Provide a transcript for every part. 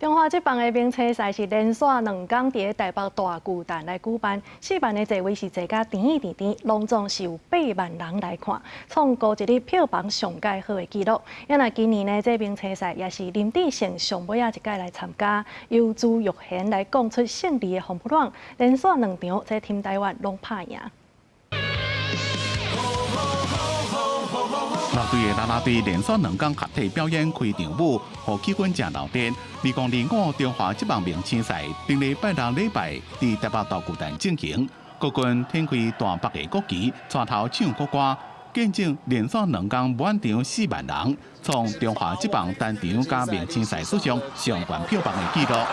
中華職棒的明星賽是連續兩工佇台北大巨蛋來舉辦，4萬的座位是坐甲甜甜甜，攏總是有8萬人來看，創過一日票房上蓋好的紀錄。啊若今年呢，這明星賽也是林智勝上尾仔一屆來參加，由朱育賢來講出勝利的風波浪，連續兩場這 Team 台灣攏拍贏。六隊的啦啦隊連續兩工合體表演開場舞，予氣氛誠鬧熱。2025中華職棒明星賽，頂禮拜六禮拜佇台北大巨蛋進行。國軍展開大白的國旗，帶頭唱國歌，見證連續兩工滿場4萬人，創中華職棒單場佮明星賽史上上懸票房的紀錄。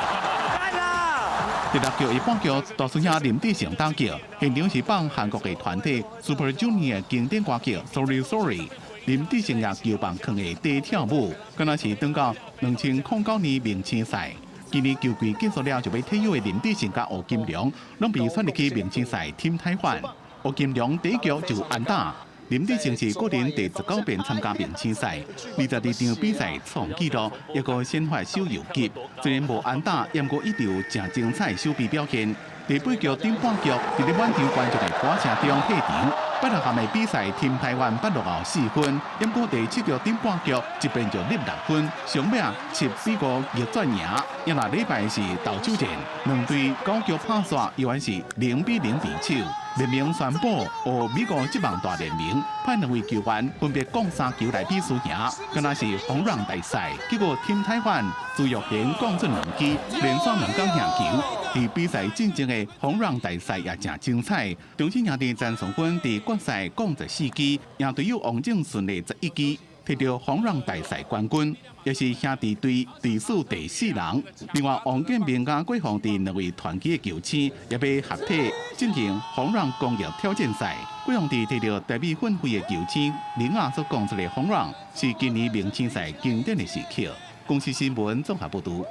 第六局一半局，大師兄林智勝打擊，現場是放韓國的團體 Super Junior 經典歌曲《Sorry Sorry》。林智勝也球棒囥下底跳舞，敢若是轉到2009年明星賽。今年球季結束了就欲退休的林智勝佮吳金龍，攏被選入去明星賽 Team 台灣。吳金龍第一局就安打。林智勝是個人第19遍參加明星賽，22場比賽創紀錄，抑閣先發守游擊。雖然無安打，毋過一直有誠精彩守備表現。第八局頂半局，佇咧滿場觀眾的鼓聲中退場。八六項的比賽，Team 台灣捌落後4分，毋過第七局頂半局一遍就入6分，上尾7比5逆轉贏。啊若禮拜是投手戰，兩隊九局拍煞，依然是0比0平手。聯盟宣布，予美國職棒大聯盟派兩位球員分別摃三球來比輸贏，敢若是轟 run 大賽。結果 Team 台灣朱育賢摃出兩支，連續兩工贏球。佇比賽進前的轟 run 大賽也誠精彩。中信兄弟陳松坤佇決賽摃14支，贏隊友王正順的11支，摕著轟 run 大賽冠軍，也是兄弟隊歷史第四人。另外，王建民佮郭泓志兩位傳奇的球星，也欲合體進行轟 run 公益挑戰賽。郭泓志摕著台美奮飛的球星林亞所摃出的轟 run，是今年明星賽經典的時刻。公視新聞綜合報導。